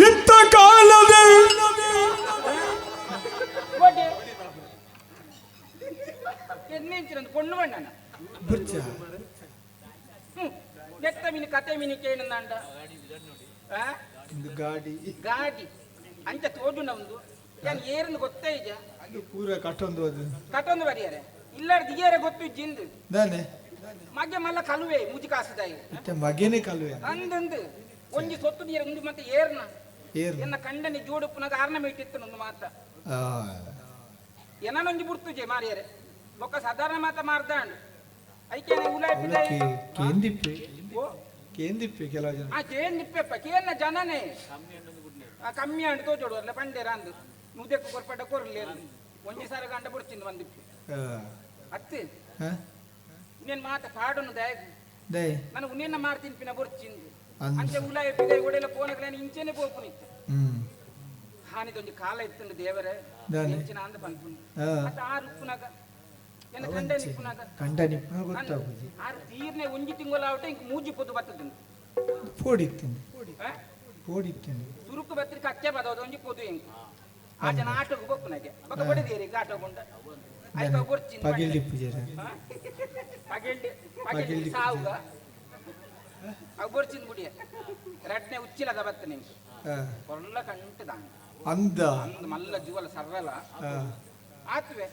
ಇತ್ತ ಕಾಲದ ಒಡ್ಡೆ. ಎನ್ನೆಂಚಿನಂದು ಪೊಣ್ಣು ಬಣ್ಣನ ಬುರ್ಚ ಹ್ಮ್ ನೆತ್ತ ಮೀನು ಕತೆ ಮೀನು ಕೇಳಂದಾಂಡ. ಆ? ಒಂದು ಗಾಡಿ. ಗಾಡಿ ಅಂಚ ತೋಜುನ ಒಂದು ಯಾನ್ ಏರ್ನು ಗೊತ್ತೇ ಇಜ. ಅದು ಪೂರ ಕಟ್ಟೊಂದು ಅದು. ಕಟೊಂದು ಬರಿಯರೆ ಇಲ್ಲಾರ್ದು ದಿಯರೆ ಗೊತ್ತು ಜಿಂದು. ದಾನೆ. ಮಗ್ಗೆ ಮಲ್ಲ ಕಲುವೆ ಮುಜಿ ಕಾಸುದಾಯಿ. ಇತ್ತ ಮಗೇನೆ ಕಲ್ವೆ. ಅಂದಂದು ಒಂಜಿ ಸೊತ್ತು ನೀರು ಒಂದು ಮತ್ತೆ ಏರ್ನ. ಏರ್ನ. ಎನ್ನ ಕಂಡನಿ ಜೋಡುಪ್ಪುನಾಗ ಆರ್ನ ಮೇಟಿತ್ತು ಒಂದು ಮಾತ. ಆ. ಏನೊಂಜಿ ಬುಡ್ತುಜೆ ಮಾರಿಯರೆ ಬೊಕ್ಕ ಸಾಧಾರಣ ಮಾತ ಮಾರ್ದಾಂಡ್ ಐಕೇನೆ ಉಲಾಯ್ ಅವಳ ಪಿದಾಯಿ. ಕೇಂದಿಪ್ಪೆ. ಓ. ಕೇಂದಿಪ್ಪೆ ಕೆಲವು ಜನ. ಆ ಕೇಂದಿಪ್ಪೆಪ್ಪ ಕೇನ್ನ ಜನನೇ ಆ ಕಮ್ಮಿ ಅಂಡ್ ತೋಜೋಡು ಅಲ್ಲ ಪಂಡೇರ ಅಂದು ಮುದೆಕ್ಕು ಕೊರ್ಪಡ ಕೊರ್ಲಿ ಅಂದು ಒಂಜಿ ಸಾರ ಗಂಡ ಬುಡ್ಚಿಂದು ಬಂದಿಪ್ಪೆ. ಆ. ಅತ್ತೆ. ಹ? ಇನ್ನೇನು ಮಾತ ಪಾಡೋನು ದಾಯಗ್. ದೈ. ನಾನು ಉನ್ನೇನ ಮಾರ್ತೀನಿ ಪಿನ ಬುಡ್ಚಿಂದು. ಅಂದ್. ಅಂಚೆ ಉಲಾಯ್ ಪಿದಾಯಿ ಒಡೆಲ ಪೋನಗ್ಲೇನ ಇಂಚೆನೆ ಪೋಪುನಿತ್ತು. ಹ್ಮ್. ಹಾನಿದೊಂಜಿ ಕಾಲ ಇತ್ತಂದು ದೇವರೇ. ದಾನೆ. ಎಂಚಿನ ಅಂದ ಪನ್ಪುಂಡು. ಆ. ಅತ್ತ ಆರು ಉಪ್ಪುನಾಗ ಎನ್ನ ಕಂಡ ಅವಂಚೆ. ನಿಪ್ಪುನಾಗ. ಕಂಡ ನಿಪ್ಪುನ ಗೊತ್ತಾಗುಜಿ. ಆರು ತೀರ್ನೆ ಒಂಜಿ ತಿಂಗಳ ಆವಟ ಇಂಕ್ ಮೂಜಿ ಪೊದು ಬತ್ತದಂದು. ಪೋಡಿತ್ತಂದು. ಆ? ಪೋಡಿತ್ತಂದು. ಸುರುಕು ಬತ್ತಿರಿ ಕಕ್ಕೆ ಬದೋದು ಒಂಜಿ ಪೊದು ಇಂಕ್ ಆ ಜನ ಆಟೋಗೆ ಬೊಕ್ಕುನಾಗೆ ಬೊಕ್ಕ ಬಡಿದೇರಿ ಆಟೋ ಕೊಂಡ ಐಕ ಬೊರ್ಚಿನ. ಪಗಿಲ್ಡಿಪ್ಪು ಜರ. ಪಗೆಲ್ಡಿ. ಪಗೆಲ್ಡಿ. ಪಗೆಲ್ಡಿ. ಸಾವುಗ ಅವು ಬೊರ್ಚಿನ ಬುಡಿಯ ರಡ್ನೆ ಉಚ್ಚಿಲದ ಬತ್ತ ನಿಂಗೆ. ಆ. ಕೊಲ್ಲ ಕಂಟು ದಾಂಡ. ಅಂದ. ಅಂದ್ ಮಲ್ಲ ಜುವಲ ಸರ್ರಲ. ಆ. ಆತ್ವೆ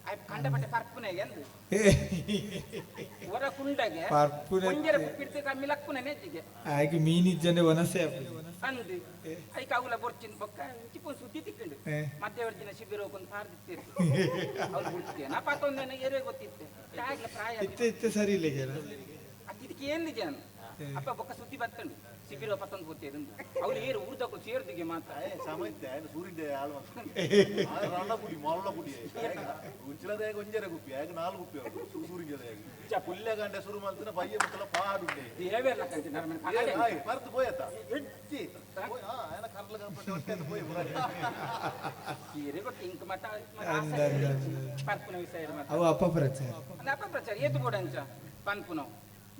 ಆಯ್ ಕಂಡಪಟ್ಟೆ ಪರ್ಪುನೆಗೆ ಅಂದು. ಏ. ಹೊರ ಕುಂಡಗೆ. ಪರ್ಪುನೆ. ಒಂಜರ ಕುಪ್ಪಿಡ್ತು ಕಮ್ಮಿ ಲಕ್ಕುನೆ ನೆಜ್ಜಿಗೆ. ಆಗ ಮೀನಿಜ್ಜನೆ ವನಸೆ ಆಪುಜಿ. ಅಂದು ಐಕ ಅವುಲ ಬೊರ್ಚಿನ ಬೊಕ್ಕ ಚಿಪ್ಪು ಸುದ್ದಿ ತಿಕ್ಕಂಡು. ಏ. ಮಧ್ಯವರ್ಜಿನ ಶಿಬಿರ ಹೋಗೊಂದು ಪಾರ್ದಿತ್ತೇರು ಅವ್ರು ಬಿಡ್ತೀಯ ನಾ ಪಾತೊಂದೇನ ಏರೇ ಗೊತ್ತಿತ್ತೆ ಆಗ್ಲ ಪ್ರಾಯ. ಇತ್ತೆ ಇತ್ತೆ ಸರಿ ಇಲ್ಲ ಜನ. ಅದು ಇದಕ್ಕೆ ಏನು ಜನ ಅಪ್ಪ ಬೊಕ್ಕ ಸುದ್ದಿ ಬತ್ತಂಡು ಶಿಬಿರ ಪತ್ತೊಂದು ಗೊತ್ತೇರು ಅವ್ರು ಏರು ಊರ್ದಕ್ಕೂ ಸೇರ್ದಿಗೆ ಮಾತ್ರ. ಸಮಯತ್ತೆ ఆయన ಸೂರ್ಯಂಡೆ ಆಳು ರಣ್ಣ ಕುಡಿ ಮರಳ ಕುಡಿ ಉಚ್ಚಿಲದಾಗ ಒಂಜರೆ ಗುಪ್ಪಿ ಆಗ ನಾಲ್ಕು ಗುಪ್ಪಿ ಅವರು ಸೂರ್ಯಂಜದಾಗ ಪುಲ್ಯ ಗಂಟೆ ಶುರು ಮಾಡ್ತಾನೆ ಪಯ್ಯ ಮುತ್ತಲ ಪಾಡುಂಡೆ. ದೇವೆಲ್ಲ ಕಂತಿ ನರಮನೆ ಕನ್ನಡ. ಪರ್ದು ಪೋಯತ್ತ ಎಚ್ಚಿ ఆయన ಕರ್ಲ ಕಂಪಟ್ಟೆ ಹೊಟ್ಟೆ ಪೋಯ್. ಏರೇ ಗೊತ್ತು ಇಂಕ್ ಮತ್ತ. ಅಂದ, ಅಂದ, ಅಂದ. ಪರ್ಪುನ ವಿಷಯ ಮಾತ್ರ. ಅವು ಅಪಪ್ರಚಾರ. ಅಂದ್ರೆ ಅಪ್ಪ ಪ್ರಚಾರ ಏತು ಬೋಡಂಚ ಪನ್ಪುನವು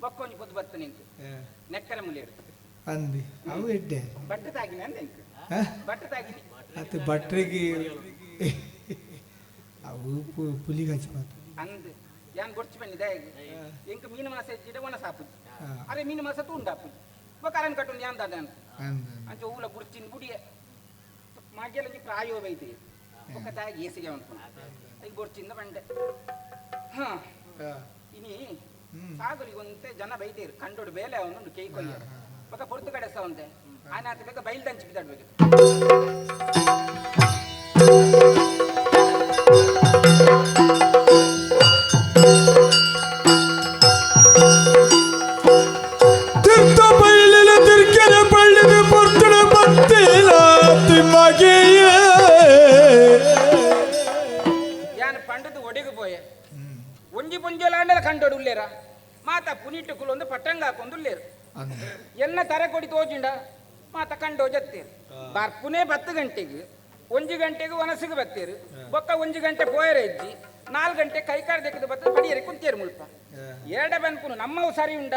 ಬೊಕ್ಕೊಂಜಿ ಪೊದ್ದು ಬತ್ತ ನಿಂತು. ಏ. ನೆಕ್ಕರೆ ಮುಲಿಯರು. ಅಂದಿ ಅವು ಎಡ್ಡೆ. ಬಟ್ಟೆ ತಾಗಿನ ಅಂದ ಇಂಕ್. ಹ? ಬಟ್ಟೆ ತಾಗಿನಿ. ಅದು ಭಟ್ರಿಗೆ ಅವು ಪುಲಿಗಚ್ಚ ಮಾತು. ಅಂದ್ ಯಾನ್ ಬೊಡ್ಚಿ ಬನ್ನಿ ದಾಯಗ್ ಎಂಕ್ ಮೀನು ಮಾಸ ಹೆಚ್ಚಿಡ ಒಣ ಸಾಪುಜಿ. ಆ. ಅರೆ ಮೀನು ಮಾಸ ತೂಂಡಾಪುಜಿ ಬೊಕ್ಕ ಅರನ್ ಕಟ್ಟುಂದು ಯಾನ್ ದಾದ ಅಂದ ಅಂದ. ಅಂಚ ಊಲ ಬುಡ್ಚಿನ ಬುಡಿಯ ಮಾಗ್ಯಲಂಜಿ ಪ್ರಾಯೋ ಬೈತಿ ಬೊಕ್ಕ ದಾಯಗ್ ಏಸಿಗೆ ಅನ್ಕೊಂಡು ಈಗ ಬೊಡ್ಚಿಂದ ಬಂಡೆ ಹಾ. ಆ. ಇನಿ ಹ್ಮ್. ಸಾಗುಲಿಗೊಂತೆ ಜನ ಬೈತೇರು ಕಂಡೋಡು ಬೇಲೆ ಅವನು ಕೇಯ್ ಕೊಯ್ಯ ಬೊಕ್ಕ ಪೊರ್ತು ಕಡೆ ಸವಂತೆ ಆಯ್ನಾತ ಬೇಕ ಬೈಲ್ದಂಚಿ ಬಿದ್ದಾಡ್ಬೇಕು. ತೀರ್ಥ ಬೈಲಿನ ತಿರ್ಕೆರೆ ಬಳ್ಳಿನ ಪೊರ್ತುಡ ಬತ್ತಿಲ ತಿಮ್ಮಗೆಯೇ. ಯಾನ್ ಪಂಡದು ಒಡೆಗು ಪೋಯೆ ಒಂಜಿ ಪೊಂಜೊಲಾಂಡಲ ಕಂಡೋಡು ಉಲ್ಲೇರ ಮಾತ ಪುನಿಟ್ಟು ಕುಲೊಂದು ಪಟ್ಟಂಗ ಹಾಕೊಂಡು ಉಲ್ಲೇರು. ಅಂದ. ಎನ್ನ ತರ ಕೊಡಿ ತೋಜಿಂಡ ಮಾತ ಕಂಡೋ ಜತ್ತೇರು ಬರ್ಪುನೇ 10 ಗಂಟೆಗೆ ಒಂಜಿ ಗಂಟೆಗೆ ಒನಸಿಗೆ ಬತ್ತೇರು ಬೊಕ್ಕ ಒಂಜಿ ಗಂಟೆ ಪೋಯರೆ ಇಜ್ಜಿ 4 ಗಂಟೆ ಕೈಕಾರ್ ದೆಕ್ಕದ ಬತ್ತ ಪಡಿಯರೆ ಕುಂತೇರು ಮುಲ್ಪ ಏಡ ಬನ್ಪುನು ನಮ್ಮವು ಸರಿ ಉಂಡ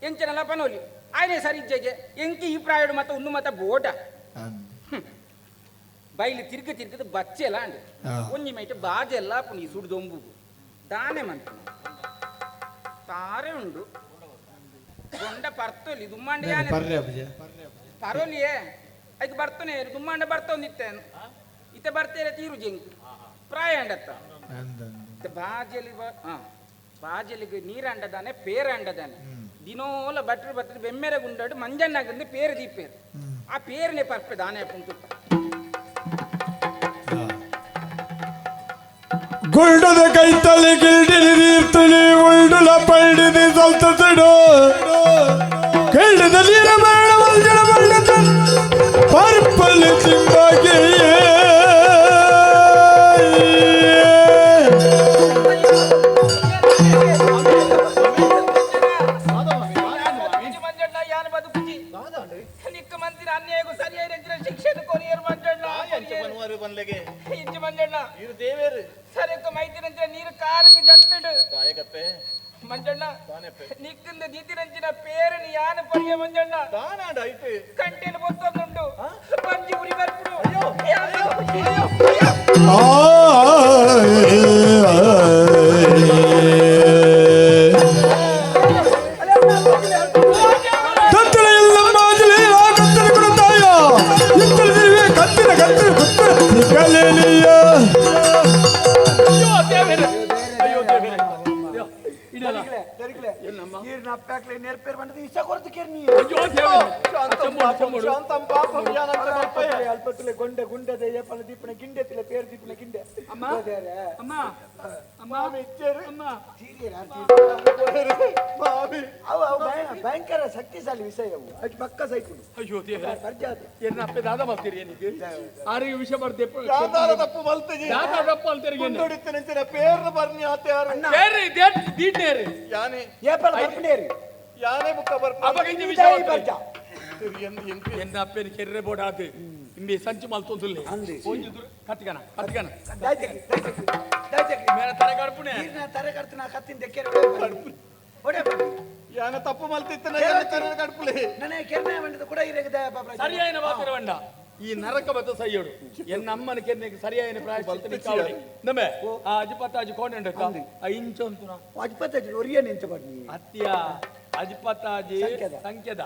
ಎಂಚನಲ್ಲ ಪನೋಲಿ ಆಯ್ನೆ ಸರಿ ಇಜ್ಜೆಗೆ ಎಂಕಿ ಈ ಪ್ರಾಯಡು ಮತ್ತ ಉನ್ನು ಮತ್ತ ಬೋಟ. ಅಂದ. ಬೈಲಿ ತಿರ್ಗ ತಿರ್ಗದ ಬಚ್ಚೆಲ್ಲ ಅಂಡ್. ಆ. ಒಂಜಿ ಮೈಟ್ ಬಾಜೆಲ್ಲ ಪುನಿ ಸುಡ್ದೊಂಬು ದಾನೆ ಮಂತು ತಾರೆ ಉಂಡು ಬೊಂಡ ಪರ್ತೊಲಿ ದುಮ್ಮಾಂಡ ಯಾನೆ. ಪರ್ರೆ ಅಪ್ಪಜ. ಪರೋಲಿಯೇ ಐಕ್ ಬರ್ತನೆ ದುಮ್ಮಾಂಡ ಬರ್ತೊಂದಿತ್ತೇನು ಇತ್ತೆ ಬರ್ತೇನೆ ತೀರು ಜಿಂಕ್ ಪ್ರಾಯ ಅಂಡತ್ತ. ಅಂದ. ಇತ್ತೆ ಬಾಜೆಲಿ ಹಾ ಬಾಜೆಲಿಗೆ ನೀರು ಅಂಡದಾನೆ ಪೇರ ಅಂಡದಾನೆ. ಹ್ಮ್. ದಿನೋಲ ಬಟ್ರು ಬಟ್ರು ಬೆಮ್ಮೆರ ಗುಂಡಾಡು ಮಂಜಣ್ಣಗಂದು ಪೇರು ದೀಪೇರು ಆ ಪೇರನೆ ಪರ್ಪೆ ದಾನೆ ಪುಂಟು ಗುಲ್ಡದ ಕೈತಲ್ಲಿ ಗಿಲ್ಡಿನಿ ನೀರ್ತುಳಿ ಉಲ್ಡುಲ ಪಲ್ಡಿನಿ ಸಲ್ತಸಿಡು ಗಿಲ್ಡದ ನೀರ ಮರಣ ಮಲ್ಜಡ ಮಲ್ಡದ ಪರ್ಪಲ್ ತಿಂಬಗೆ. ಮಂಜಣ್ಣ ಯಾನು ಬದುಕುಜಿ ನಿಕ್ಕ ಮಂತಿನ ಅನ್ಯಾಯಗೂ ಸರಿಯಾದ ಶಿಕ್ಷಣ ಕೊರಿಯರ್ ಮಂಜಣ್ಣ. ಬನ್ಲೆಗೆ ಇಂಚು ಮಂಜಣ್ಣ. ನೀರು ದೇವೇರು. ಸರಿಕ ಮೈತಿನಂಚಿನ ನೀರು ಕಾರಿಗೆ ಜತ್ತಿಡು. ದಾಯಕಪ್ಪೆ. ಮಂಜಣ್ಣ. ದಾನೆಪ್ಪೆ. ನಿಕ್ಕಿಂದ ದೀತಿನಂಚಿನ ಪೇರని ಯಾನು ಪರಿಯ ಮಂಜಣ್ಣ. ದಾನಾಂಡ ಐಟ್. ಕಂಟೆನ ಬೊತ್ತೊಂದುಂಡು ಬಂಜಿ ಉರಿ ಬರ್ಪುಡು. ಅಯ್ಯೋ, ಯಾನ್ ಬದುಕುಜಿ. ಕಲೆಲಿಯ. ಅಯ್ಯೋ ದೇವರೇ, ಅಯ್ಯೋ ದೇವರೇ, ಇಡಲ್ಲ. ಅಯ್ಯೋ ದೇವರೇ. ಶಾಂತಂ ಪಾಪಂ ಶಾಂತಂ ಪಾಪಂ ಯಾನಂತ ಮಲ್ಪಯೆ. ಗೊಂಡೆ ಗುಂಡದ ಏಪಲ ದೀಪನ ಗಿಂಡೆ ತಿಲ ಪೇರು ದೀಪನ ಗಿಂಡೆ. ಅಮ್ಮ ಅಮ್ಮ ಅಮ್ಮ ಅಮ್ಮ. ಮಾಮಿ. ಅವು ಅವು ಭಯಂಕರ ಶಕ್ತಿಶಾಲಿ ವಿಷಯ ಅವು ಅದು ಪಕ್ಕ ಸೈಕುಡು. ಅಯ್ಯೋ ದೇವರೇ. ಬರ್ಜಾದ. ಎನ್ನ ಅಪ್ಪೆ ದಾದ ಮಾಡ್ತೀರಿ ಏನಿಗೆ ಆರಿಗೆ ವಿಷ ಬರ್ದೆ. ದಾದಾರ ತಪ್ಪು ಮಲ್ತಜಿ. ದಾದ ತಪ್ಪು ಅಂತೀರಿ. ಗುಂಡೊಡಿತ್ತಿನಂಚಿನ ಪೇರ್ನ ಬರ್ನಿ ಆತೆ ಯಾರು? ಬೇರೆ ದೀಡ್ನೇರಿ. ಯಾನೆ. ಏಪಲ ಬರ್ಪನೇರಿ. ಯಾನೆ ಬುಕ್ಕ ಬರ್ಪ. ಅಪಗ ಇಂಚ ವಿಷ ಬರ್ಜ. ಎನ್ನ ಅಪ್ಪೆನ ಕೆರ್ರೆ ಬೋಡಾದು ಇಂಬಿ ಸಂಚು ಮಲ್ತೊಂದುಲ್ಲೆ ಒಂಜಿ ದುರ್ ಕತ್ತಿಗನ ಕತ್ತಿಗನ. ದಾಯ್ತಕ್ಕೆ ದಾಯ್ತಕ್ಕೆ ದಾಯ್ತಕ್ಕೆ. ಮೇರೆ ತಲೆ ಕಡ್ಪುಣೆ. ನೀರ್ನ ತರೆ ಕಡ್ತು ನಾ ಕತ್ತಿನ ದೆಕ್ಕೆರೆ ಒಡೆ. ಯಾನ ತಪ್ಪು ಮಲ್ತಿತ್ತನ ಕಡ್ಪುಲೆ. ನನಗೆ ಕೆರ್ನೆ ಬಂಡಿದ ಕೂಡ ಇರಗೆ ದಯ ಬಾಬ್ರ. ಸರಿಯಾಯಿನ ಮಾತಿರವಂಡ ಈ ನರಕ ಬತ್ತ ಸಯ್ಯೋಡು ಎನ್ನ ಅಮ್ಮನ ಕೆರ್ನೆಗೆ ಸರಿಯಾಯಿನ ಪ್ರಾಯಶ್ಚಿತ್ತ ನಿಕ್ಕಾವಡಿ ನಮೆ ಆ ಅಜಿಪತ್ತಾಜಿ ಕೋಣೆಂಡಕ್ಕ ಆ ಇಂಚೊಂತುನ. ಅಜ್ಪತ್ತ ಒರಿಯ ನಿಂಚ ಬಡ್ನಿ. ಅತ್ಯ ಅಜಿಪತ್ತಾಜಿ. ಸಂಖ್ಯೆದ. ಸಂಖ್ಯೆದ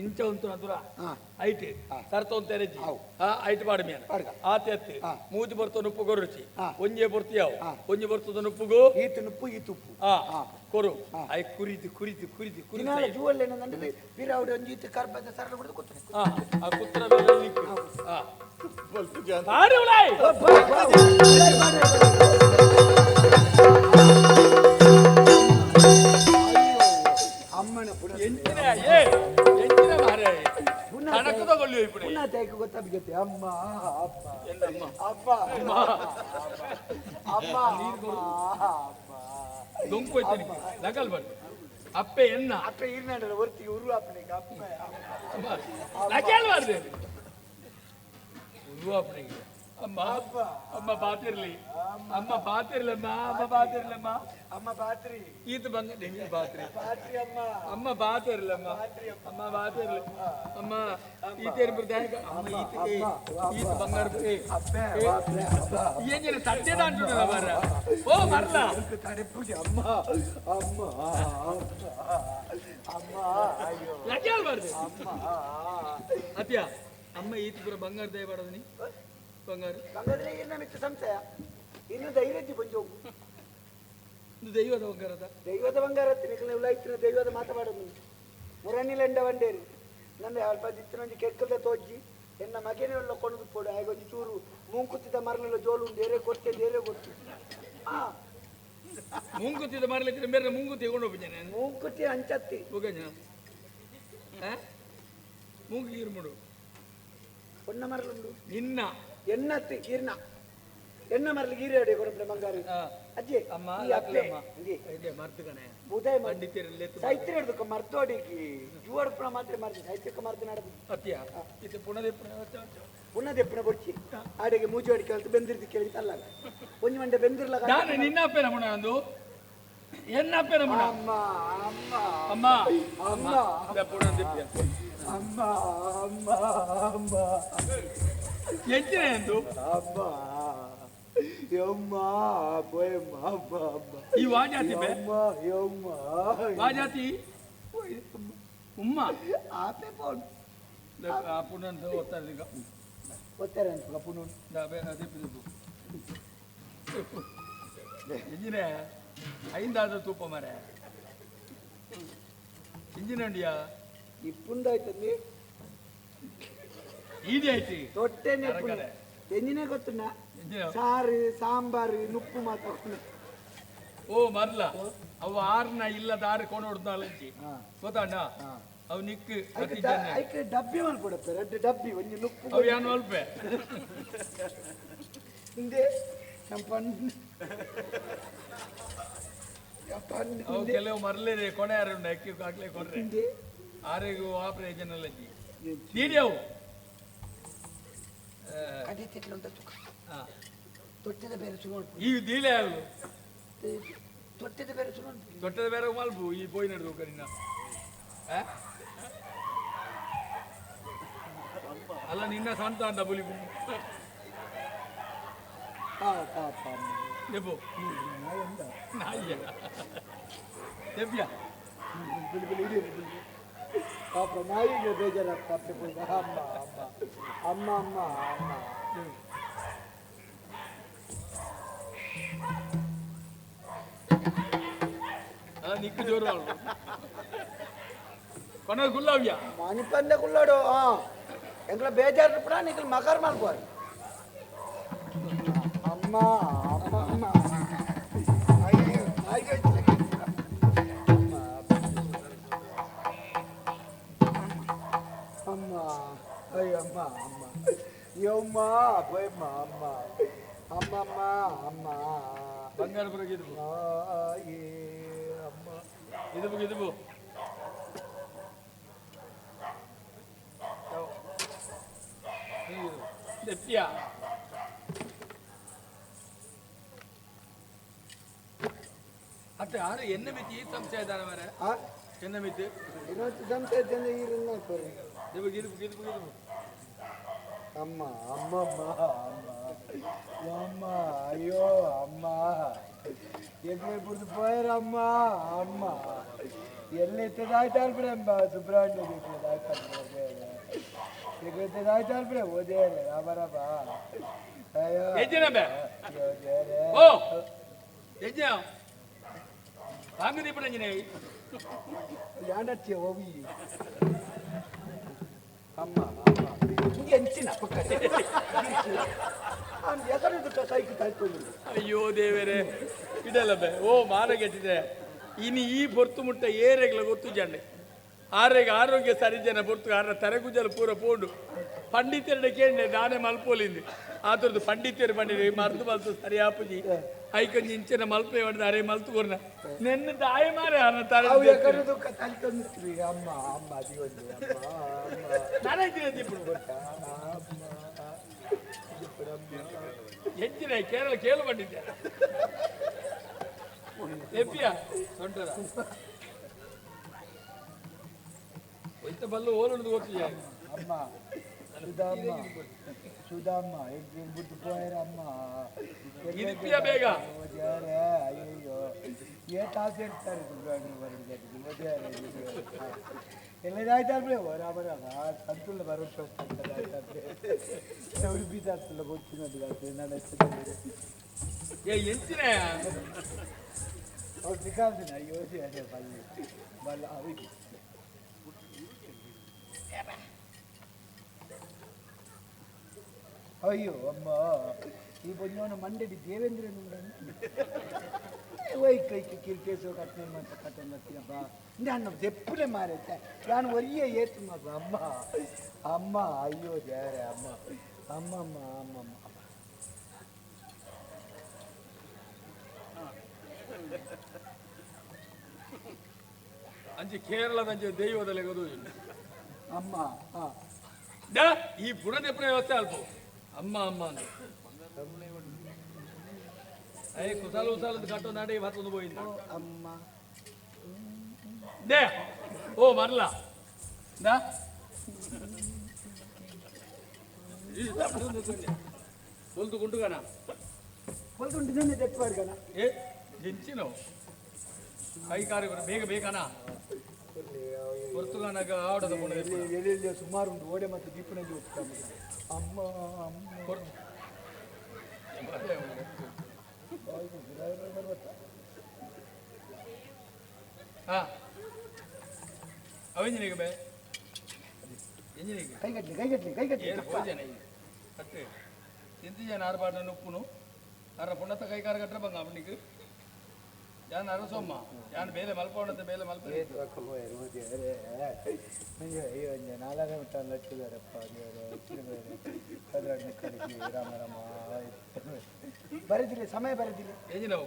ಇಂಚ ಉಂತುನ ದುರ. ಹಾ. ಐಟ್ ಸರ್ತೊಂದು ತೆರೆಜಿ. ಅವು. ಆ ಐಟ್ ಪಾಡು ಮೇನ. ಪಾಡ್ಗ. ಆತೆ ಅತ್ತಿ. ಹಾ. ಮೂಜಿ ಬರ್ತೋ ನುಪ್ಪು ಕೊರುಚಿ. ಹಾ. ಒಂಜೆ ಬೊರ್ತಿಯಾವು. ಹಾ. ಒಂಜಿ ಬರ್ತದ ನುಪ್ಪುಗು. ಈತ ನುಪ್ಪು ಈ ತುಪ್ಪು. ಆ ಹಾ. ಕೊರು. ಹಾ. I ಕುರಿತು ಕುರಿತು ಕುರಿತು ದಿನಾಲ ಕುರಿತು. ಜೂವಲ್ಲೇನಂದ್ರೆ ಬೀರಾವಡಿ ಒಂಜಿ ಇತ್ತು ಕರ್ಬದ ಸರಳ ಬಿಡ್ದು ಕೂತ್ರೆ. ಆ ಆ ಕುತ್ರ ಮೇಲೆ ನಿಕ್ಕು ಆ ಬಲ್ತು ಜಾನ್. ಪಾಡು ಉಲಾಯ್. ಅಮ್ಮನ ಪುನ. ಎಂಚಿನ ಏ ಎಂಚಿನ ಮಾರೆ ಕಣಕ್ ತಗೊಳ್ಳಿ ಇಪ್ಪಡಿ. ಪುನಃ ತೈಕ ಗೊತ್ತಾಗುತ್ತೆ ಅಮ್ಮ ಅಪ್ಪ. ಎಂದಮ್ಮ? ಅಪ್ಪ ಅಮ್ಮ ಅಮ್ಮ ಅಪ್ಪ. ದೊಂಕು ಹೋಯ್ತು ಲಗಲ್ ಬರ್ ಅಪ್ಪೆ ಎನ್ನ. ಅಪ್ಪ ಈರ್ನಾಡ ಒರ್ತಿಗೆ ಉರು ಅಪ್ಪನಿಗೆ ಅಪ್ಪ. ಲಗಲ್ ಬರ್ದೆ ಉರು ಅಪ್ಪನಿಗೆ ಅಮ್ಮ ಅಮ್ಮ ಬಾತಿರ್ಲಿ ಅಮ್ಮ ಬಾತಿರ್ಲಮ್ಮ ಅಮ್ಮ ಬಾತಿರ್ಲಮ್ಮ. ಅಮ್ಮ ಬಾತ್ರಿ. ಈತ ಬಂಗ ನಿಂಗೆ ಬಾತ್ರಿ. ಬಾತ್ರಿ ಅಮ್ಮ. ಅಮ್ಮ ಬಾತಿರ್ಲಮ್ಮ ಅಮ್ಮ ಬಾತಿರ್ಲಿ ಅಮ್ಮ ಈತೇರು ಬರ್ದೆ ಅಮ್ಮ ಈತ ಏ, ಈತ ಬಂಗಾರ ಏ, ಅಪ್ಪೆ ಏ, ಬಾತ್ರೆ ಅಪ್ಪ. ಏನ್ ಸತ್ಯದ ಅಂಟುಂಡಲ್ಲ ಮಾರ್ರೆ. ಓ ಮರ್ಲ. ತಡೆಪುಜಿ ಅಮ್ಮ ಅಮ್ಮ ಅಮ್ಮ ಅಮ್ಮ ಅಯ್ಯೋ. ಲಗಲ್ ಬರ್ದೆ ಅಮ್ಮ. ಅತ್ಯ ಅಮ್ಮ ಈತ ಪೂರ ಬಂಗಾರ ದಯ ಬಾಡದ ನೀ ಬಂಗಾರ. ಬಂಗಾರ ಏನ ಮಿಕ್ಕ ಸಂಶಯ ಇನ್ನು ಧೈರ್ಯಜ್ಜಿ ಬಂಜೋಗು. ಇದು ದೈವದ ಬಂಗಾರದ. ದೈವದ ಬಂಗಾರ ನಿಖಲ ಉಲಾಯ್ತಿನ ದೈವದ ಮಾತನಾಡೋದು ಮುರಣಿಲೆಂಡ ವಂಡೇರಿ ನಂದು ಅಲ್ಪ ದಿತ್ತಿನೊಂಜಿ ಕೆಕ್ಕಲ್ದ ತೋಜ್ಜಿ ಎನ್ನ ಮಗನೇ ಉಳ್ಳ ಕೊಂಡು ಪೋಡು ಆಗ ಒಂಜಿ ಚೂರು ಮೂಂಕುತ್ತಿದ್ದ ಮರನೆಲ್ಲ ಜೋಲು ಉಂಡು ಏರೇ ಕೊಡ್ತೆ ಏರೇ ಕೊಡ್ತು ಆ. ಮುಂಗುತ್ತಿದ್ದ ಮರಲಿಕ್ಕೆ ಬೇರೆ ಮುಂಗುತ್ತಿ ತಗೊಂಡು ಹೋಗಿದ್ದೇನೆ. ಮೂಂಕುತ್ತಿ ಅಂಚತ್ತಿ. ಹೋಗಂಜ ಮೂಗು ಇರ್ಮುಡು. ಒನ್ನ ಮರಲುಂಡು. ನಿನ್ನ. ಎನ್ನತ್ತಿ ಗೀರ್ನ ಎನ್ನ ಮರಲಿ ಗೀರೆ ಅಡಿ ಕೊಡಪ್ಲೆ ಬಂಗಾರ. ಆ, ಅಜ್ಜಿ. ಅಮ್ಮ. ಈ ಅಪ್ಪೆ ಅಮ್ಮ. ಇಂದಿ. ಇದೆ ಮರ್ತುಗಣೆ. ಉದಯ ಪಂಡಿತರಲ್ಲಿ ಸಾಹಿತ್ಯ ಹಿಡ್ದಕ್ಕ ಮರ್ತೋಡಿಗೆ ಜುವಡ್ಪುಣ ಮಾತ್ರ ಮರ್ತಿ ಸಾಹಿತ್ಯಕ್ಕೆ ಮರ್ತು ನಡೆದು. ಅತ್ಯ ಇದು ಪುನದೇ ಪುನಃ ದೆಪ್ಪನ ಬೊಡ್ಚಿ ಆಡೆಗೆ ಮೂಜು ಅಡಿಕೆ ಕಲ್ತು ಬೆಂದಿರ್ದು ಕೇಳಿ ತಲ್ಲಲ್ಲ ಒಂಜಿ ಮಂಡೆ ಬೆಂದಿರ್ಲ. ನಾನು ನಿನ್ನ ಅಪ್ಪೆ ನಮುಣ ಅಂದು ಎನ್ನ ಅಪ್ಪೆ ನಮುಣ. ಅಮ್ಮ ಅಮ್ಮ. ಅಮ್ಮ. ಅಮ್ಮ. ಪುನಃ ದಿಪ್ಪ. ಅಮ್ಮ ಅಮ್ಮ ಅಮ್ಮ. ಎಂಚಿನ ಎಂದು. ಅಮ್ಮ ಯಮ್ಮ ಬೋಯಮ್ಮ ಅಮ್ಮ ಅಮ್ಮ. ಈ ವಾಜಾತಿ ಬೆ. ಯಮ್ಮ ಯಮ್ಮ. ವಾಜಾತಿ ಉಮ್ಮ. ಆಪೆ ಪೋನ್. ಪುನಃ ಓದ್ತಾರೆ ಈಗ. ಒತ್ತಾರೆ ಅನ್ಪುಗ ಪುನಃ. ಅದೇ ಎಂಜಿನೇ ಐಂದಾದ ತೂಪ ಮರೆ. ಇಂಜಿನಂಡಿಯಾ ಇಪ್ಪುಂದಾಯ್ತಂದಿ ಈಡಿ ಆಯ್ತು ತೊಟ್ಟೆನೆ ಎಂಜಿನೇ ಗೊತ್ತುಂಡ ಸಾರು ಸಾಂಬಾರು ನುಪ್ಪು ಮಾತ್ರ. ಓ ಮರ್ಲ ಅವು ಆರ್ನ ಇಲ್ಲದ ಆರು ಕೊನೊಡ್ದು ಗೊತ್ತಾಂಡ ಅವು ನಿಕ್ ಐಕೆ ಡಬ್ಬಿ ಮಲ್ಪಡತ್ತೆ ರೆಡ್ ಡಬ್ಬಿ ಒಂಜಿ ನುಪ್ಪು ಅವು ಏನು ಅಲ್ಪೆ ಹಿಂದೆ ನಮ್ಮ ಅವು ಕೆಲವು ಮರ್ಲೇರೆ ಕೊನೆ ಯಾರು ಉಂಡು ಅಕ್ಕಿ ಹಾಕ್ಲೆ ಕೊಡ್ರೆ ಆರೆಗೂ ಆಪರೇಷನ್ ಅಲ್ಲಜ್ಜಿ ದೀಡಿ ಅವು ತೊಟ್ಟಿದ ಬೇರೆ ಸುಮಾರು ಈಗ ದೀಲೆ ಅವು ತೊಟ್ಟಿದ ಬೇರೆ ಸುಮಾರು ತೊಟ್ಟದ ಬೇರೆ ಮಲ್ಪು ಈ ಪೋಯಿ ನಡೆದು ನಿನ್ನ ಅಲ್ಲ ನಿನ್ನ ಸ್ವಂತ ಅಂದ ಬುಲಿ ದೆಬ್ಬು ನಾಯಿಯ ದೆಬ್ಬಿಯ ಪಾಪ ನಾಯಿಗೆ ಬೇಜಾರಾಗ್ತಾ ಅಮ್ಮ ಅಮ್ಮ ಅಮ್ಮ ಅಮ್ಮ ಅಮ್ಮ. ಅಲ್ಲ ನಿಕ್ಕು ಜೋರು ಅವಳು ಕೊನೆ ಗುಲ್ಲಾವ್ಯ ಮಣಿಪಂದೆ ಕುಲ್ಲಾಡು. ಎಂಗ್ಲ ಬೇಜಾರು ಪುಡ ನಿಕ್ಲು ಮಕರ್ ಮಲ್ಪೋರು. ಅಮ್ಮ ಅಮ್ಮ ಅಮ್ಮ ಅಯ್ಯೋ ನಾಯಿಗೆ ಅಮ್ಮ ಅಯ್ಯೋ ಅಮ್ಮ ಅಮ್ಮ ಯಮ್ಮ ಅಮ್ಮ ಅಮ್ಮ ಅಮ್ಮಮ್ಮ ಅಮ್ಮ ಬಂಗಾರ ಬುರಗ್ ಇದು ಅಮ್ಮ ಇದು ಇದು ದೆಪ್ಪಿಯ ಅತ್ತೆ ಆರು ಎನ್ನ ಮಿತಿ ಈ ಸಂಶಯ ಇದ್ದಾನೆ ಮಾರೆ ಎನ್ನ ಮಿತಿ ಇನ್ನೊಂದು ಸಂಶಯ ಇದ್ದಂದ್ರೆ ಈರನ್ನ ಇದು ಇದು ಇದು ಇದು ಅಮ್ಮ ಅಮ್ಮ ಅಮ್ಮ ಅಮ್ಮ ಅಮ್ಮ ಅಯ್ಯೋ ಅಮ್ಮ ಎಗ್ರೆ ಬುಡ್ದು ಪೋಯರ್ ಅಮ್ಮ ಅಮ್ಮ ಎಲ್ಲಿತ್ತದಾಯ್ತು ಅಲ್ಬಿಡೆ ಅಮ್ಮ ಸುಬ್ರಹ್ಮಣ್ಯ ಆಯ್ತು ಎಗ್ರೆತ್ತದಾಯ್ತು ಅಲ್ಬಿಡೆ ಓದೇರೆ ರಾಮ ರಾಮ ಅಯ್ಯೋ ಹೆಜ್ಜೆನ ಬೇ ಅಯ್ಯೋ ದೇವ್ರೇ. ಓ ಹೆಜ್ಜೆ ಹಾಂಗ ದೀಪಡಂಜಿನೇ ಯಾಂಡತ್ಯ ಹೋಗಿ ಅಮ್ಮ ಅಮ್ಮ ಎಂಚಿನ ಪಕ್ಕ ಕೈಗೆ ತಾಯ್ಕೊಂಡು. ಅಯ್ಯೋ ದೇವರೇ ಇದಲ್ಲ ಬೇ ಓ ಮಾನಗೆಟ್ಟಿದೆ ಇನ್ನು ಈ ಪೊರ್ತು ಮುಟ್ಟ ಏರೆಗ್ಲ ಗೊತ್ತು ಜಂಡೆ ಆರೆಗೆ ಆರೋಗ್ಯ ಸರಿ ಜನ ಪೊರ್ತು ಆರ ತರೆಗುಜಲ ಪೂರ ಪೋಂಡು ಪಂಡಿತರಡೆ ಕೇಂಡೆ ದಾನೆ ಮಲ್ಪೋಲಿಂದು ಆತರದ್ದು ಪಂಡಿತರು ಪಂಡಿರಿ ಮರ್ದು ಮಲ್ತು ಸರಿ ಆಪುಜಿ ಐಕೊಂಜಿ ಇಂಚಿನ ಮಲ್ಪೆ ಹೊಡೆದ ಅರೆ ಮಲ್ತು ಕೊರ್ನ ನೆನ್ನ ದಾಯಿ ಮಾರೆ ಆನ ತರೆ ಅವು ಎಕಡೆ ತಲ್ಕೊಂಡು ಅಮ್ಮ ಅಮ್ಮ ಅದಿಯೊಂದು ಅಮ್ಮ ಅಮ್ಮ ನಾನೇ ಇದ್ದೀನಿ ಹೆಚ್ಚಿನ ಕೇರಳ ಕೇಳು ಪಂಡಿತ ಎಪ್ಪಿಯ ಸೊಂಟದ ಒಯ್ತ ಬಲ್ಲು ಓಲುಂಡು ಗೊತ್ತಿಲ್ಲ ಅಮ್ಮ ಸುಧಾಮ್ಮ ಸುಧಾಮ್ಮ ಎಗ್ರಿನ್ ಬಿಟ್ಟು ಪೋಯರ್ ಅಮ್ಮ ಇರಿಪಿಯ ಬೇಗ ದೇವ್ರೇ ಅಯ್ಯಯ್ಯೋ ಏ ತಾಸು ಇರ್ತಾರೆ ಎಲ್ಲದಾಯ್ತಾರ್ಬಿಡೆ ಬರಾಬರ ಸಂತುಲ್ಲ ಬರೋ ಉಡುಪಿ ತಾತಲ್ಲ ಗೊತ್ತಿನದು ನನ್ನ ಏ ಎಂಚಿನ ಅವ್ರು ಸಿಕ್ಕಾಲ್ದಿನ ಅಯ್ಯೋ ಅದೇ ಬಲ್ಲಿ ಬಲ್ಲ ಅವಿಗೆ ಅಯ್ಯೋ ಅಮ್ಮ ಈ ಬೊಂಜವನ ಮಂಡೆಡಿ ದೇವೇಂದ್ರನ ವೈ ಕೈ ಕಿರ್ಕೇಸೋ ಕಟ್ನೆ ಅಂತ ಕಟ್ಟೊಂದು ಬಾ ನಾನು ದೆಪ್ಪನೆ ಮಾರೈತೆ ನಾನು ಒರಿಯ ಏತು ಮಗ ಅಮ್ಮ ಅಮ್ಮ ಅಯ್ಯೋ ದೇವರೇ ಅಮ್ಮ ಅಮ್ಮ ಅಮ್ಮ ಅಮ್ಮ ಅಮ್ಮ ಅಂಚೆ ಕೇರಳದ ಅಂಚೆ ದೈವದ ಲೆಗದು ಅಮ್ಮ ಹಾ ದಾ ಈ ಪುಣದೆ ವ್ಯವಸ್ಥೆ ಅಲ್ಪ ಅಮ್ಮ ಅಮ್ಮ ಅಂತ ಅಯ್ಯ ಕುಸಾಲು ಉಸಾಲದ ಕಟ್ಟೋ ನಾಡೆ ಭಾತೊಂದು ಪೋయింದ ಅಮ್ಮ they ಓ ಮರ್ಲ ದಾ ಬೊಲ್ತು ಗುಂಡುಗನ ಹೊಲ್ದುಂಟಿದ್ದೇನೆ ದೆಪ್ಪು ಏ ಎಂಚಿನೋ ಕೈ ಕಾರು ಬೇಗ ಬೇಗನ ಹೊರ್ತುಗಾನಾಗ ಆವಡದ ಎಲ್ಲಿ ಸುಮಾರು ಉಂಟು ಓಡೆ ಮತ್ತು ದೀಪನಲ್ಲಿ ಹೋಗ್ತಾನೆ ಅಮ್ಮ ಅಮ್ಮ ಹಾ ಅವೆಂಜಿನಿಗೆ ಬೇ ಎಂಜಿನಿಗೆ ಕೈಗಟ್ಲಿ ಕೈಗಟ್ಲಿ ಕೈಗಟ್ಲಿ ಏನು ಭೋಜನ ಅತ್ತೆ ಎಂತ ಜನ ಆರ್ಪಾಟ ನುಪ್ಪುನು ಅರ ಪುಣತ ಕೈಕಾರ ಕಟ್ಟ ಬಂಗ ಅವನಿಗೆ ಯಾನ್ ಅರಸೊಮ್ಮ ಯಾನ್ ಬೇಲೆ ಮಲ್ಪವಣತೆ ಬೇಲೆ ಮಲ್ಪ ರಾಮ ರಾಮ ಬರೆದಿಲ್ಲ ಸಮಯ ಬರೆದಿಲ್ಲ ಎಂಜಿನವು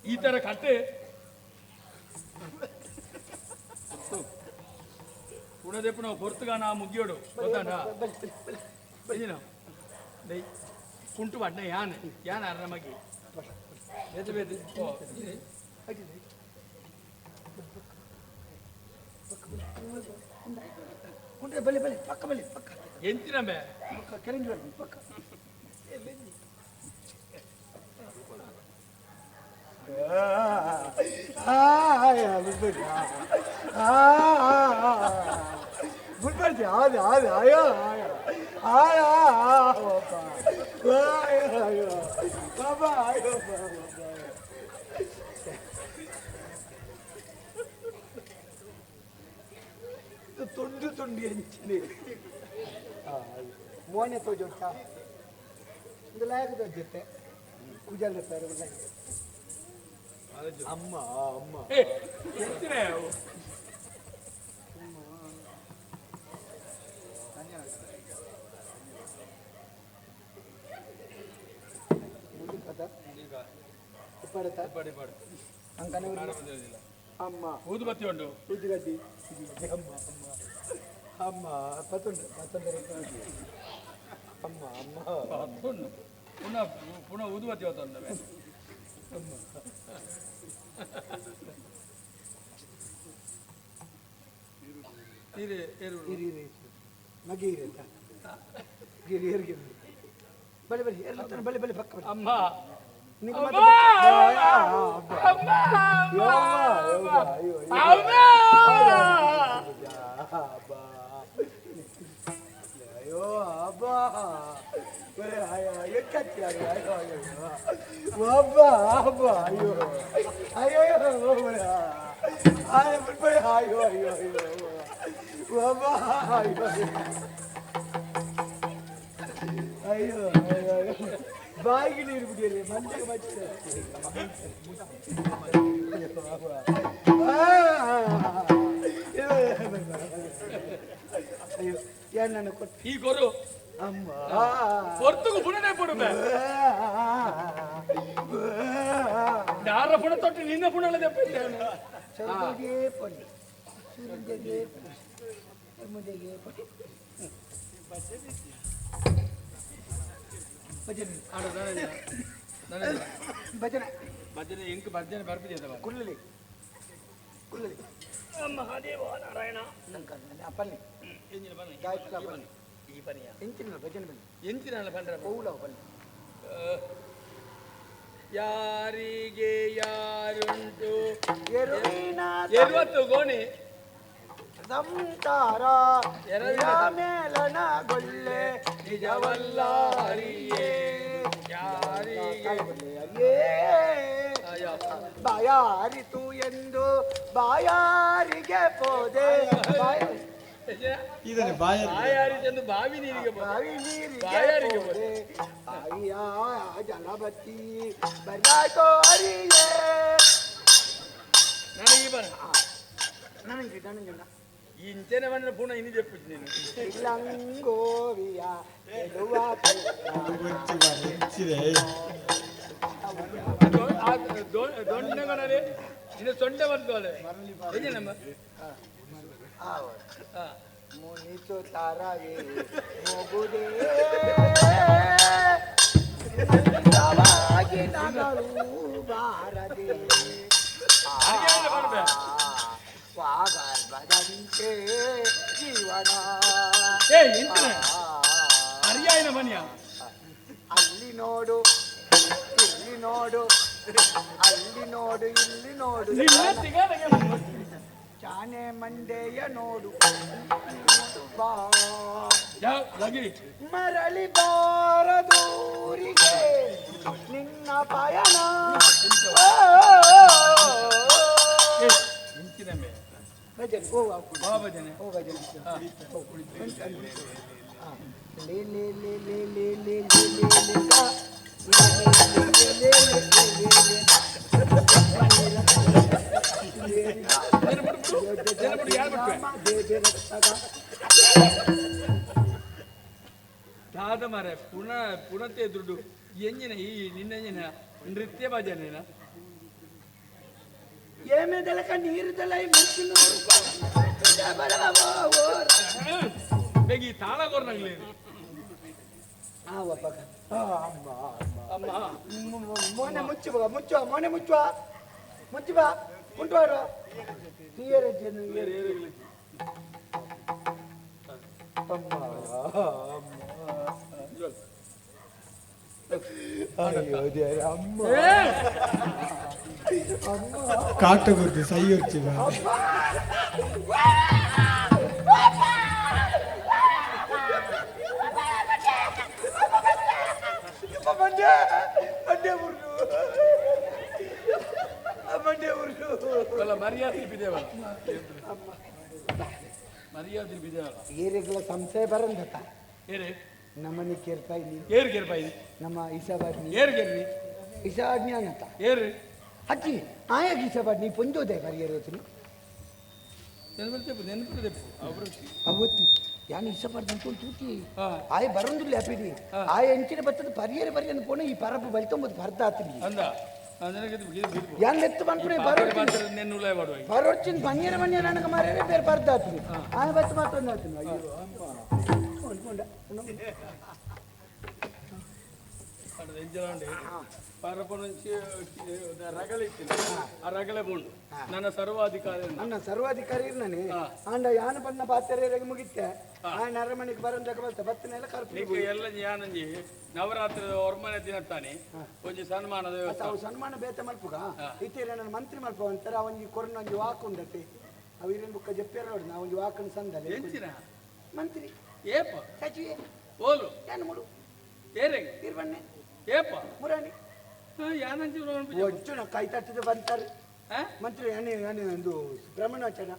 ಈ ತರ ಕಟ್ಟೆ ಪುಣದೆಪ್ಪು ನಾವು ಪೊರ್ತುಗಾನ ಮುಗಿಯೋಡು ಗೊತ್ತಾಂಡ ಎಂಜಿನ ದೈ ಕುಂಟು ಬಣ್ಣ ಯಾನ್ ಯಾನ್ ಅರ ಮಗಿ ಬೇತೆ ಬೇತೆ ಓ ಕುಂಟ್ರೆ ಬಲೆ ಬಲೆ ಪಕ್ಕ ಬಲೆ ಪಕ್ಕ ಎಂಚಿನ ಬೇ ಪಕ್ಕ ಕೆರಂಜಿ ಬರ್ತೀನಿ ಪಕ್ಕ ಬುಡ್ಬಾರ್ದು ಆದ ಆದ ಅಯ್ಯೋ ಅಯ್ಯೋ ಅಯ್ಯೋ ಬಾಬಾ ಅಯ್ಯೋ ತುಂಡು ತುಂಡು ಹೆಂಚಿನಿ ಮೋನೆ ತೋಜೊಟ್ಟ ಒಂದು ಲಾಯಕ ತೋಜುತ್ತೆ ಕುಜಲ್ ಪೇರು ಅಮ್ಮ ಅಮ್ಮ ಎಂಚಿನ ಅಮ್ಮ ಊದುಬತ್ತಿ ಉಂಟು ಊದುಗಡ್ಡಿ ಅಮ್ಮ ಅಮ್ಮ ಅಮ್ಮ ಪತ್ತುಂಡು ಪತ್ತೊಂದು ಅಮ್ಮ ಅಮ್ಮ ಪತ್ತುಂಡು ಪುನಃ ಪುನಃ ಊದುಬತ್ತಿ ಹೊತ್ತುಂಡು ಅಮ್ಮ ಇರು ಇರು ಇರು ಮಗಿ ಇರು ಅಂತ ಗಿರಿ ಏರಿಗೆ ಬಲೆ ಬಲೆ ಏರ್ಲತ್ತಾನೆ ಬಲೆ ಬಲೆ ಪಕ್ಕ ಬಲೆ ಅಮ್ಮ ನಿಂಗೆ ಅಮ್ಮ ಮತ್ತೆ ಅಮ್ಮ ಯವ್ವ, ಅಯ್ಯೋ, ಅಯ್ಯೋ. ಅಮ್ಮ ಅಬ್ಬಾ. ಅಯ್ಯೋ ಅಬ್ಬಾ ಒಳ್ಳೆ ಅಯ್ಯೋ, ಎಕ್ಕತ್ತಿ ಅಯ್ಯೋ, ಅಯ್ಯೋ, ಅಯ್ಯೋ. ಅಬ್ಬಾ, ಅಬ್ಬಾ, ಅಯ್ಯೋ. ಅಯ್ಯೋ, ಅಯ್ಯೋ, ಒಳ್ಳೆ. ಅಯ್ಯೋ, ಬಿಡ್ಬೇಡಿ, ಅಯ್ಯೋ, ಅಯ್ಯೋ, ಅಯ್ಯೋ. ಅಬ್ಬಾ, ಅಯ್ಯೋ, ಅಯ್ಯೋ. ಅಯ್ಯೋ, ಅಯ್ಯೋ, ಅಯ್ಯೋ. ಬಾಯಿಗೆ ನೀರು ಬಿಡಿಯಲಿ ಮಂಜೆಗೆ ಮಚ್ಚ ಅಯ್ಯೋ ಏನನ್ನು ಕೊಟ್ಟು ಈ ಕೊರು ಅಮ್ಮ ಹೊರ್ತುಗು ಪುನಃ ಪುಡುಬೆ ಯಾರ ಪುಣ ತೊಟ್ಟು ನಿನ್ನ ಪುಣಲ ದೆಪ್ಪ ಚೌಕಿಗೆ ಪೊಡಿ ಸೂರ್ಯಗೆ ಪೊಡಿ ಪೊಡಿ ಭಜನೆ ಭಜನೆ ಭಜನೆ ಎಂಕ್ ಭಜನೆ ಬರ್ಪಿದೆ ಕುಲ್ಲಲಿ ಕುಲ್ಲಲಿ ಮಹಾದೇವ ನಾರಾಯಣ ಪನ್ನಿ ಎಂಜಿನ ಬನ್ನಿ ಗಾಯತ್ಲ ಬನ್ನಿ ಈ ಪನಿಯ ಎಂಚಿನ ಭಜನೆ ಬನ್ನಿ ಎಂಚಿನ ಪಂಡ್ರ ಪೌಲವ ಬನ್ನಿ ಯಾರಿಗೆ ಯಾರುಂಟು ಎರುವಿನ ಎರುವತ್ತು ಗೋಣಿ ಸಂತಾರ ಎರವಿನ ಮೇಲನಗೊಳ್ಳೆ ನಿಜವಲ್ಲ ಹರಿಯೇ ಯಾರಿಗೆ ಅಯ್ಯೇ ಬಾಯಾರಿತು ಎಂದು ಬಾಯಾರಿಗೆ ಪೋದೆ ಬಾಯ ಇದನ್ನೇ ಬಾಯ ಬಾಯಾರಿತೆಂದು ಬಾವಿ ನೀರಿಗೆ ಹೋದೆ. ಬಾವಿ ನೀರಿಗೆ ಬಾಯಾರಿಗೆ ಪೋದೆ ಬಾವಿಯ ಜಲಬತ್ತಿ ಬರಾಯ್ತೋ ಹರಿಯೇ ನನಗೆ ಈ ಬನ ನನಗೆ ನನಗೆ ಇಂಚೆನೆ ಬಂದ್ರೆ ಪುನಃ ಇನ್ನು ಚೆಪ್ಪು ನೀನು ಇಲ್ಲಂಗೋವಿಯ ಗೆಲುವ ಹೆಚ್ಚಿದೆ ದೊಣ್ಣೆಗಣಲೆ ಇನ್ನು ಸೊಂಡೆ ಬಂತು ಅಲ್ಲೇ ನಮ್ಮ ಮುನಿತು ತಾರವೇ ಹೋಗುದೇ ನಗರು ಬಾರದೆ ವಾಗರ್ಭದಂತೆ ಜೀವನ ಏ ಇಂಚಿನ ಹರಿಯಾಯಿನ ಮನಿಯ ಅಲ್ಲಿ ನೋಡು ಇಲ್ಲಿ ನೋಡು ಅಲ್ಲಿ ನೋಡು ಇಲ್ಲಿ ನೋಡು ನಿನ್ನ ತಿಗಾನಗೆ ಚಾನೆ ಮಂಡೆಯ ನೋಡು ನೋಡು ಬಾ ಯಾವ ಲಗಿ ಮರಳಿ ಬಾರದೂರಿಗೆ ನಿನ್ನ ಪಯಣ ಏ ಇಂಚಿನ ಮೇ ಭಜನೆ ಓ ವಾ ಭಜನೆ ಓ ಭಜನೆ ಲೇ ಲೇ ಲೇ ಲೇ ಲೇ ಲೇ ಲೇ ಲೇ ಲೇ ಕಾ ಲೇ ಲೇ ಲೇ ಲೇ ಲೇ ಲೇ ನೆನಪಿಡು ಯಾರು ಬಿಟ್ವೆ ದಾದ ಮಾರೆ ಪುನಃ ಪುನತೆ ದುಡ್ಡು ಎಂಜಿನ ಈ ನಿನ್ನೆಂಜಿನ ನೃತ್ಯ ಭಜನೆನ ಏಮೇದಲಕ ನೀರುದಲ ಬೇಗಿ ತಾಳ ಕೊರ್ನಗ್ಲಿ ಅಮ್ಮ ಮೋನೆ ಮುಚ್ಚು ಬಾ ಮುಚ್ಚುವ ಮೋನೆ ಮುಚ್ಚುವ ಮುಚ್ಚು ಬಾ ಕುಂಟುವಾರ ತೀಯರ ಜನ ಅಯ್ಯೋ ದೇವ್ರೆ, ಅಮ್ಮ ಕಾಟ ಗುರ್ತಿ ಸೈ ಇರ್ತೀವ ಮಂಡ್ಯ ಮಂಡ್ಯ ಉರ್ಲು ಮಂಡ್ಯ ಉರ್ಲು ಅಲ್ಲ ಮರ್ಯಾದೆ ಬಿದ್ದೇವಲ್ಲ ಮರ್ಯಾದೆ ಬಿದ್ದೇವಲ್ಲ ಏರಿಗಳ ಸಂಶಯ ಬರಂದತ್ತ ಏರೆ ನಮ್ಮನೆ ಕೇರ್ಪಾಯಿ ಏರು ಕೇರ್ಪಾಯಿ ನಮ್ಮ ಇಸಬಾಡ್ನಿ ಏರು ಕೇರ್ನಿ ಇಸಬಾಡ್ನಿ ಅನ್ನತ್ತ ಏರು ಅಜ್ಜಿ ಆಯಾಗ ಇಸಬಾಡ್ನಿ ಪೊಂಜೋದೆ ಬರಿಯರೋತಿನಿ ನೆನಪಿಡ್ತೇಪು ನೆನಪಿಡ್ತೇಪು ಅವರು ಅವತ್ತಿ ಯಾನ್ ಇಸಬಾಡ್ದು ಅಂತ ತೂತಿ ಹಾ. ಆಯ ಬರಂದಿಲ್ಲ ಅಪಿಡಿ ಆಯ ಎಂಚಿನ ಬತ್ತದ ಪರಿಯರೆ ಪರಿಯನ್ ಪೋಣ ಈ ಪರப்பு ಬಲಿತೊಂಬತ್ತು ಪರ್ದ ಆತಿನಿ ಅಂದ ನನಗೆ ಇದು ಯಾನ್ ಲೆತ್ತು ಪನ್ಪುನೆ ಬರೋಡ್ತೀನಿ ನೆನ್ನುಲೇ ಮಾಡುವ ಬರೋಡ್ಚಿನ ಪನ್ನಿಯರ ಮನ್ನಿಯರ ನನಗೆ ಮಾರ್ಯಾರೆ ಬೇರೆ ಪರ್ದ ಆತಿನಿ ಆಯ ಬತ್ತು ಮಾತೊಂದು ಆತಿನಿ ಅಯ್ಯೋ ಅಮ್ಮ ಅನ್ಕೊಂಡ ಎಂಜಲಾಂಡಿ ಪರಪನಂಚಿ ರಗಳೆ ಇತ್ತಿಲ್ಲ ಆ ರಗಳೆ ಬೋಂಡು ನನ್ನ ಸರ್ವಾಧಿಕಾರಿ ನನ್ನ ಸರ್ವಾಧಿಕಾರಿ ನಾನೇ ಆಂಡ ಯಾನು ಬಣ್ಣ ಪಾತ್ರೆ ಮುಗಿತ್ತೆ ಆ ಅರಮನೆಗೆ ಬರಂದಾಗ ಬಲ್ತ ಬತ್ತನೆಲ್ಲ ಕರ್ಪು ನಿಕ್ ಎಲ್ಲ ಯಾನಂಜಿ ನವರಾತ್ರಿದ ಒರ್ಮನೆ ದಿನ ತಾನೆ ಒಂಜಿ ಸನ್ಮಾನದ ವ್ಯವಸ್ಥೆ ಅವು ಸನ್ಮಾನ ಬೇತ ಮಲ್ಪುಗ ಇತ್ತೀರ ನನ್ನ ಮಂತ್ರಿ ಮಲ್ಪ ಅಂತಾರೆ ಅವನಿಗೆ ಕೊರನ ಒಂಜಿ ವಾಕ್ ಉಂಡತೆ ಅವು ಇರೇನ್ ಬುಕ್ಕ ಜಪ್ಪೇರ ನೋಡು ನಾ ಒಂಜಿ ವಾಕನ್ ಸಂದಲೆ ಎಂಚಿನ ಮಂತ್ರಿ ಏಪ ಸಚಿವೆ ಓಲು ಯಾನು ಮುಡು ಏರೆಗೆ ಇರ್ಬನ್ನೆ ಏಪ ಮುರಾಣಿ ಯಾನಂಜಿ ಒಚ್ಚುನ ಕೈ ತಟ್ಟಿದ ಬಂತಾರೆ ಮಂತ್ರಿ ಯಾನೆ ಯಾನೆ ಒಂದು ಬ್ರಹ್ಮಣವಚನ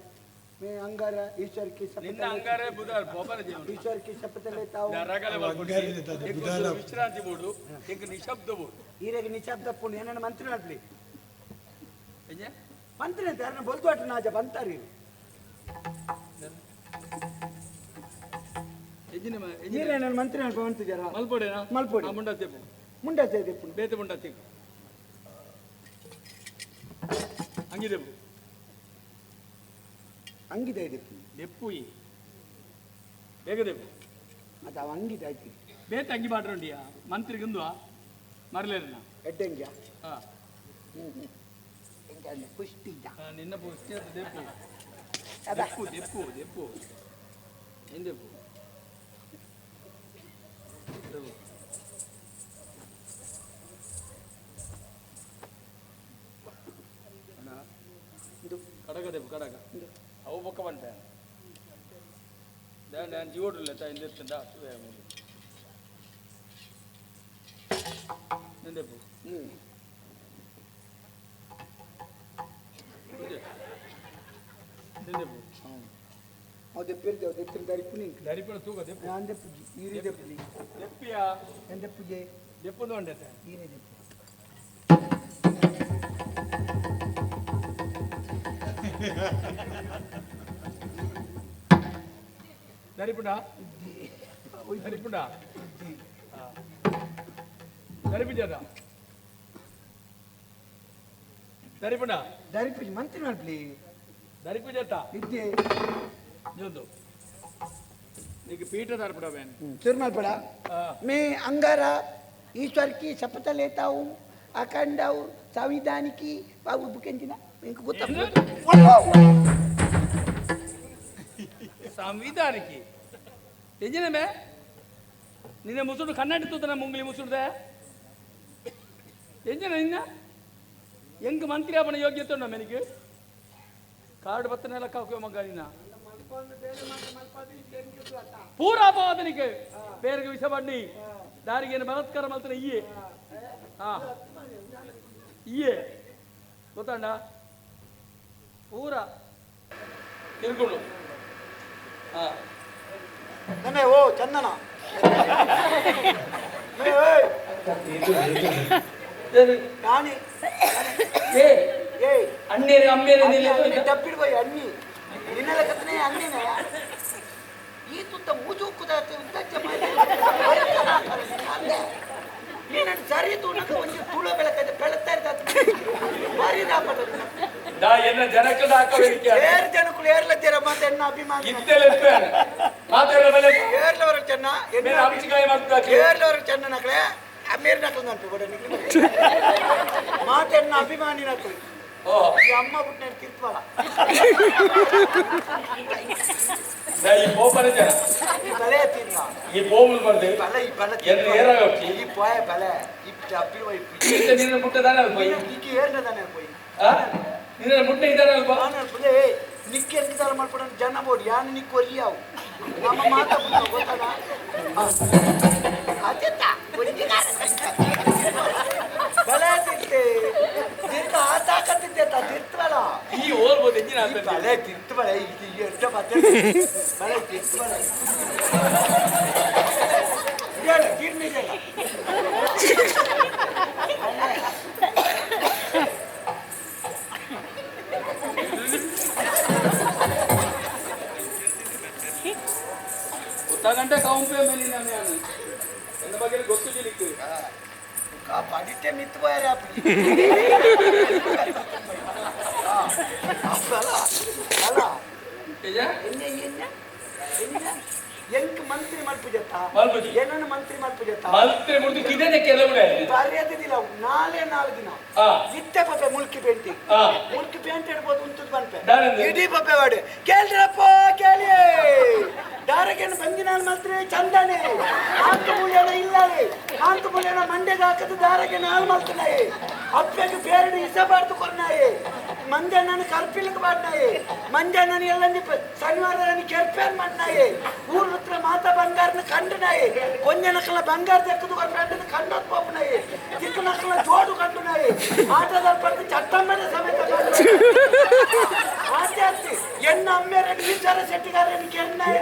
ಮೇ ಅಂಗಾರ ಈಶ್ವರ ಕಿ ಶಪಥ ನಿನ್ನ ಅಂಗಾರೆ ಬುಧಾರ ಬೋಬನ ಜೀವನ ಈಶ್ವರ ಕಿ ಶಪಥ ಲೇತಾವು ರಗಳೆ ಅಂಗಾರೆ ಇರ್ತದೆ, ಬುಧಾರ. ವಿಶ್ರಾಂತಿ ಬೋಡು ಎಂಕ್ ನಿಶಬ್ದ ಬೋಡು ಈರೆಗೆ ನಿಶಬ್ದ ಪುಣ್ಯ ನನ್ನ ಮಂತ್ರಿ ಮಾಡ್ಲಿ ಎಂಜ ಮಂತ್ರಿ ಅಂತ ಯಾರನ್ನ ಬೊಲ್ತು ಆಟ ನಾಜ ಬಂತಾರೆ ಎಂಜಿನ ಈರೆ ನನ್ನ ಮಂತ್ರಿ ಮಾಡ್ಕೊ ಅಂತಿದ್ದಾರ ಮಲ್ಪೊಡೆನಾ ಮಲ್ಪೊಡೆ. ಮುಂಡ ತೇಪು ಮುಂಡಾಸೆ ದೆಪ್ಪು ಬೇತೆ ಮುಂಡ ತೇಪು ಅಂಗಿದೆಪ್ಪು ಅಂಗಿದೆ ದೆಪ್ಪು ದೆಪ್ಪು ಈ ಬೇಗ ದೆಪ್ಪು ಅದು ಅವ ಅಂಗಿದೆ ಆಯ್ತು ಬೇತೆ ಅಂಗಿ ಬಾಟ್ರಂಡಿಯ ಮಂತ್ರಿಗಿಂದು ಮರಲೇರನ ಎಡ್ಡೆಂಗ್ಯ ಹಾ ಪುಷ್ಟಿ ಇದ್ದ ನಿನ್ನ ಪುಷ್ಟಿ ಅದು ದೆಪ್ಪು ಅದ. ದೆಪ್ಪು ದೆಪ್ಪು ದೆಪ್ಪು ಏನ್ ದೆಪ್ಪು ದೆಪ್ಪು. ಅಣ್ಣ, ಕಡಗ ದೆಪ್ಪು ಕಡಗ ಅವು ಬೊಕ್ಕ ಬಂಟ ನಾನು ಜೀವೋಡ್ರಲ್ಲ ತಾಯಿ ದೆತ್ತಂಡ ದೆಪ್ಪು ದೆಪ್ಪು ಅವು ದೆಪ್ಪಿರ್ದೆ ಅವು ದೆಪ್ಪಿನ ದರಿಪು ನಿಂಕ್ ದರಿಪಣ ತೂಕ ದೆಪ್ಪು ನಾನು ದೆಪ್ಪುಜಿ ಈರೆ ದೆಪ್ಪುಜಿ ದೆಪ್ಪಿಯಾ ಏನು ದೆಪ್ಪುಜೆ ದೆಪ್ಪುಂದು ಉಂಡತೆ ಈರೆ ದೆಪ್ಪು ದರಿಪುಂಡ ದರಿಪುಂಡ ದರಿಪುಜದ ದರಿಪುಂಡ ದರಿಪುಜಿ ಮಂತ್ರಿ ಮಾಡ್ಲಿ ದರಿಪುಜತ್ತ ಇದ್ದೆ ಜೊಂದು నీకు పీట తరపడా బేన్ शुरू मालपड़ा मैं अंगारा ईश्वर की शपथ लेता हूँ अखंड और संविधान की बाबू बुकेंजिना ఇంక ಗೊತ್ತ ಸಂವಿಧಾನಕ್ಕೆ ಎಂಜಿನ ಮೇ ನಿನ್ನ ಮುಸುಡು ಕನ್ನಡಿ ತೂತನ ಮುಂಗ್ಲಿ ಮುಸುಡ್ದೆ ಎಂಜಿನ ನಿನ್ನ ಎಂಗ್ ಮಂತ್ರಿ ಆಪಣ ಯೋಗ್ಯತೆ ಉಂಡ ಮೆನಿಗೆ ಕಾರ್ಡ್ ಬತ್ತನೆಲ್ಲ ಕಾಕುವ ಮಗ ನಿನ್ನ ಪೂರಾ ಪವಾದನಿಗೆ ಬೇರೆಗೆ ವಿಷ ಬಣ್ಣಿ ದಾರಿಗೆ ಬಲಾತ್ಕಾರ ಮಲ್ತನ ಇಯೇ ಹಾ ಇಯೇ ಗೊತ್ತಂಡ ಪೂರಾ ತಿರ್ಗುಂಡು ಹಾ ನಮೇ ಓ ಚಂದನ ನಾನಿ ಏ ಏ ಅಣ್ಣೇರಿ ಅಮ್ಮೇರಿ ನಿಲ್ಲ ಡಬ್ಬಿಡ್ ಹೋಯ್ ಅಣ್ಣಿ ನಿನ್ನೆಲ್ಲ ಕತ್ತನೆ ಅಣ್ಣಿನ ಈ ತುತ್ತ ಮೂಜು ಉದ್ದಚ್ಚ ನೀನು ಸರಿ ತೂನಕ ಒಂಜಿ ತುಳ ಬೆಳಕೈತೆ ಬೆಳತಾ ಇರ್ತ ಭಾರಿ ರಾಪಟ ದಾ ಎನ್ನ ಜನಕ್ಕದ ಹಾಕಬೇಕೆ ಏರ್ ಜನಕ್ಕಳು ಏರ್ಲದ್ದೀರ ಮತ್ತೆ ಎನ್ನ ಅಭಿಮಾನಿ ಇತ್ತೆಲ್ಲ ಮಾತೆಲ್ಲ ಬೆಲೆ ಏರ್ಲವರ ಚೆನ್ನ ಮೇಲೆ ಅಮ್ಚಿಕಾಯಿ ಮಾಡ್ತಾ ಏರ್ಲವರ ಚೆನ್ನ ನಕಳೆ ಮೇರ್ ನಕಲು ನನ್ಪು ಕೊಡ ಮಾತೆನ್ನ ಅಭಿಮಾನಿ ನಕಲು ಈ ಅಮ್ಮ ಬಿಟ್ಟು ತಿರ್ತ್ವಲ್ಲ ಈ ಪೋಪನ ಜನ ಈ ಬಲೆ ತಿನ್ನ ಈ ಪೋಮುಲ್ ಬರ್ದೆ ಬಲ ಈ ಬಲ ಎನ್ನ ಏರಾಗಪ್ತಿ ಈ ಪೋಯ ಬಲೆ ಈ ಡಬ್ಬಿ ಹೋಯ್ ನಿನ್ನ ಮುಟ್ಟದಾನೆ ಅಲ್ಪ ಈಗ ಏರ್ನದಾನೆ ಪೋಯ್ ನಿನ್ನ ಮುಟ್ಟೆ ಇದ್ದಾನೆ ಅಲ್ಪ ನಾನು ಪುಲೆ ನಿಕ್ಕೆ ಎಂತ ಮಾಡ್ಕೊಡ ಜನ ಬೋಡಿ ಯಾನು ನಿಕ್ ಒರಿಯಾವು ನಮ್ಮ ಮಾತ ಗೊತ್ತಲ್ಲ ಅದೇತ ಬಲೆ ತಿರ್ತೆ ತಿರ್ತ ಆ ತಾಕತ್ತಿದ್ದೆ ತಿರ್ತವಲ್ಲ ಈ ಓಲ್ಬೋದು ಎಂಜಿನ ಬಲೆ ತಿರ್ತು ಬಲೆ ಇದು ಎಷ್ಟು ಮತ್ತೆ ಬಲೆ ತಿರ್ತು ಬಲೆ ಹೇಳ ತೀರ್ನಿದೆಲ್ಲ ಗಂಟೆ ಕೌಂಪೆ ಮೇಲೆ ನಾನು ಎನ್ನ ಬಗ್ಗೆ ಗೊತ್ತು ಜಿಲಿಕ್ಕೆ ಪಡಿಟ್ಟೆ ಮಿತ್ತು పోయారు ಅಲ್ಲ ಎಂಕ್ ಮಂತ್ರಿ ಮಲ್ಪುಜತ್ತ ಮಲ್ಪುಜಿ. ಏನನ್ನ ಮಂತ್ರಿ ಮಲ್ಪುಜತ್ತ ಮಂತ್ರಿ ಮುಡ್ದು ಕಿದನೆ ಕೆಲವು ಬರ್ಯದಿಲ್ಲ ನಾಳೆ ನಾಲ್ಕು ದಿನ ಹಾ. ಇತ್ತೆ ಪಪ್ಪೆ ಮುಲ್ಕಿ ಪೇಂಟಿ ಹಾ. ಮುಲ್ಕಿ ಪೇಂಟ್ ಇಡ್ಬೋದು ಉಂಟು ಬನ್ಪೆ ದಾರೆಂದು? ಇಡೀ ಪಪ್ಪೆ ವಾಡೆ ಕೇಳ್ರಪ್ಪ ಕೇಳಿ ದಾರಗೇನು ಬಂದಿನಾಲ್ ಮಂತ್ರಿ ಚಂದನೆ ಆಂತ ಮೂಲ್ಯನ ಇಲ್ಲರೆ ಆಂತ ಮೂಲ್ಯನ ಮಂಡ್ಯದ ಹಾಕದ ದಾರಗೆ ನಾಲ್ ಮಲ್ತನಾಯಿ ಅಪ್ಪೆಗೆ ಬೇರೆ ಇಸಬಾರ್ದು ಕೊರ್ನಾಯಿ ಮಂಜೆ ನಾನು ಕರ್ಪಿಲಿಗೆ ಬಾಡ್ನಾಯಿ ಮಂಜೆ ನಾನು ಎಲ್ಲಂಜಿ ಶನಿವಾರ ನಾನು ಕೆರ್ಪೇನ್ ಮಾಡ್ನಾಯಿ ಊರ್ ಹತ್ರ ಮಾತಾ ಬಂಗಾರನ ಕಂಡುನಾಯಿ ಕೊಂಜನಕಲ ಬಂಗಾರ ತೆಕ್ಕದು ಕೊರ್ಪಂಡದ ಕಂಡೋದ್ ಪೋಪನಾಯಿ ತಿಕ್ಕನಕಲ ಜೋಡು ಕಂಡುನಾಯಿ ಆಟದ ಪಡೆದು ಚಟ್ಟಂಬಡೆ ಸಮೇತ ಕಂಡು ಆಚೆ ಅತ್ತಿ ಎನ್ನ ಅಮ್ಮೇರನ್ನು ವಿಚಾರ ಶೆಟ್ಟಿಗಾರನ್ನು ಕೆರ್ನಾಯಿ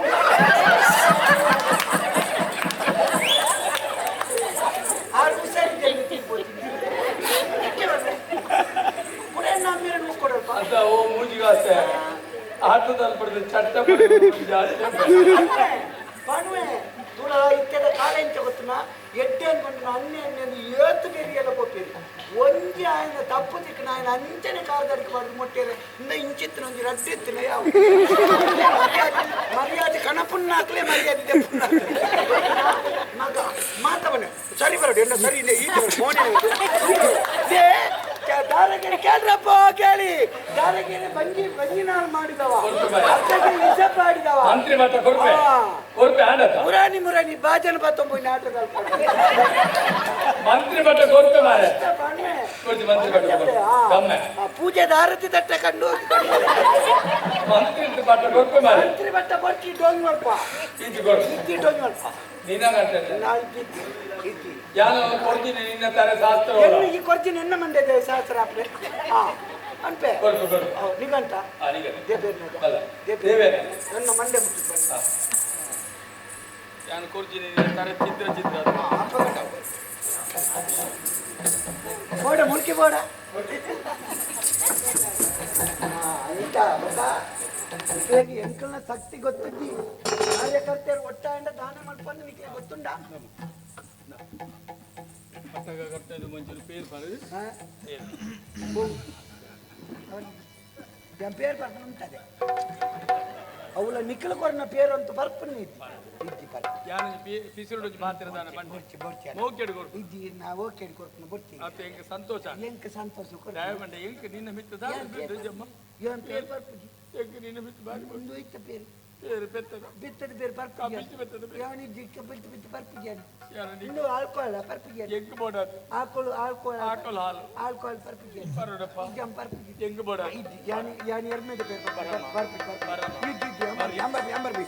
ಆರು ಹುಷಾರಿದ್ದೇನೆ ಕೂಡ ಎನ್ನ ಅಮ್ಮೇರನ್ನು ಕೊಡಲ್ಪ ಅದ ಓ ಮೂಜಿಗಾಸೆ ಆಟದಲ್ಲಿ ಪಡೆದ ಚಟ್ಟ ಜಾಸ್ತಿ ಪಣುವೆ ತುಳ ಇತ್ತೆದ ಕಾಲ ಎಂಚ ಗೊತ್ತುನ ಎಡ್ಡೆ ಅನ್ಕೊಂಡು ಅನ್ನೆ ಅನ್ನೆ ಏತು ಬೆರಿಯಲ್ಲ ಕೊಪ್ಪಿರಿ ಒಂಜಿ ಆಯನ ತಪ್ಪು ತಿಕ್ಕನ ఆయన ಅಂಚನೆ ಕಾರ್ದಡಿಕೆ ಬಾರ್ದು ಮೊಟ್ಟೆರೆ ಇನ್ನ ಇಂಚಿತ್ತಿನ ಒಂಜಿ ರಡ್ಡು ಇತ್ತಿನ ಯಾವ ಮರ್ಯಾದೆ ಕಣಪುನ್ನಾಕ್ಲೆ ಮರ್ಯಾದೆ ದೆಪ್ಪುನ್ನಾಕ್ಲೆ ಮಗ ಮಾತವನ ಸರಿ ಬರೋಡು ಎನ್ನ ಸರಿ ಇಲ್ಲ ಈ ಫೋನ್ ದಾರಗೆರೆ ಕೇಳ್ರಪ್ಪ ಕೇಳಿ ದಾರಗೆರೆ ಬಂಜಿ ಬಂಜಿನಾಲ್ ಮಾಡಿದವ ಅಪ್ಪಗೆ ವಿಷ ಪಾಡಿದವ ಮಂತ್ರಿ ಮಾತ್ರ ಕೊರ್ಪೆ ಕೊರ್ಪೆ ಆಡತ ಮುರಾನಿ ಮುರಾನಿ ಬಾಜನ ಬತ್ತೊಂಬ ನಾಟಕ ಮಂತ್ರಿ ಮಟ್ಟ ಕೊರ್ಪೆ ಮಾರೆ ಕೊಡ್ತಿ ಮಂತ್ರಿ ಮಟ್ಟ ಕೊರ್ಪೆ ಗಮ್ಮೆ ಪೂಜೆದ ಆರತಿ ತಟ್ಟೆ ಕಂಡು ಮಂತ್ರಿ ಮಟ್ಟ ಕೊರ್ಪೆ ಮಾರೆ ಮಂತ್ರಿ ಬಟ್ಟ ಬಡ್ಕಿ ಡೋಂಗ್ ಮಲ್ಪ ಈಚೆ ಕೊರ್ಪೆ ಇದ್ದಿ ಡೋಂಗ್ ಮಲ್ಪ ನೀನ ಗಂಟೆ ನಾ ಇದ್ದಿ ಇದ್ದಿ ಯಾನ ಕೊಡ್ತೀನಿ ನಿನ್ನ ತಾರೆ ಶಾಸ್ತ್ರ ಎನ್ನು ಈ ಕೊಡ್ತೀನಿ ಎನ್ನ ಮಂಡೆ ಶಾಸ್ತ್ರ ಅಪ್ಲೆ ಹಾ ಅನ್ಪೆ ಕೊರ್ಪೆ ಕೊರ್ಪೆ ನಿಗಂಟ ಆ ನಿಗಂಟ ದೇಬೇರ್ನದ ಅಲ್ಲ ದೇಬೇರ್ ದೇವೇನ ನನ್ನ ಮಂಡೆ ಮುಟ್ಟಿ ಯಾನು ಕೊಡ್ತೀನಿ ನಿನ್ನ ತಾರೆ ಚಿತ್ರ ಚಿತ್ರ ಬೋಡ ಮುಲ್ಕಿ ಬೋಡ ಆಯ್ತಾ ಬಾಬಾ ಎಂಕಲ್ನ ಶಕ್ತಿ ಗೊತ್ತಿದ್ದಿ ಕಾರ್ಯಕರ್ತೆಯರು ಒಟ್ಟಾಂಡ ದಾನ ಮಲ್ಪಂದು ನಿಕ್ಕೆ ಗೊತ್ತುಂಡ ಪೇರು ಬರೋದು ಪೇರು ಬರ್ಕೊಂಡು ಉಂಟದೆ ಅವಳ ನಿಕ್ಕಲು ಕೊರನ ಪೇರು ಅಂತ ಬರ್ಪುನಿ ಇದ್ದಿ ಇದ್ದಿ ಪರ್ ಯಾನು ಪಿಸಿರುಡು ಮಾತ್ರ ದಾನ ಬಂಡಿ ಬೊರ್ಚಿ ಬೊರ್ಚಿ ಮೋಕೆಡು ಕೊರ್ಪು ಇದ್ದಿ ನಾ ಓಕೆ ಕೊರ್ಪುನ ಬೊರ್ಚಿ ಆತ ಎಂಕ್ ಸಂತೋಷ ಎಂಕ್ ಸಂತೋಷ ಕೊರ್ಪು ದಯಮಂಡ ಎಂಕ್ ನಿನ್ನ ಮಿತ್ತ ದಾನ ಜಮ್ಮ ಏನ್ ಪೇರು ಬರ್ಪುಜಿ ಎಂಕ್ ನಿನ್ನ ಮಿತ್ತ ಬಾರಿ ಒಂದು ಇತ್ತ ಪೇರು ಪೇರು ಪೆತ್ತದ ಬಿತ್ತದ ಬೇರೆ ಬರ್ಪುಜಿ ಕಬಿಲ್ತಿ ಬೆತ್ತದ ಬೇರೆ. ಯಾವನಿಗೆ ಕಬಿಲ್ತಿ ಬಿತ್ತು ಬರ್ಪುಜಿ ಯಾನು ನಿ ಇನ್ನು ಆಲ್ಕೋಹಾಲ್ ಬರ್ಪುಜಿ ಎಂಕ್ ಬೋಡಾದು ಆಕೋಳು ಆಲ್ಕೋಹಾಲ್ ಆಕಲ್ ಹಾಲು ಆಲ್ಕೋಹಾಲ್ ಬರ್ಪುಜಿ ಬರೋಡಪ್ಪ ಇಜ್ಜಂ ಬರ್ಪುಜಿ ಎಂಕ್ ಬೋಡಾದು ಇದ್ದಿ ಯಾನಿ ಯಾನಿ ಎರ್ಮೆದ ಬೇರೆ ಬರ್ಪುಜಿ ಬರ್ಪುಜಿ ಇದ್ದಿ ಇದ್ದಿ ಅಂಬರ್ ಅಂಬರ್ ಅಂಬರ್ ಬಿ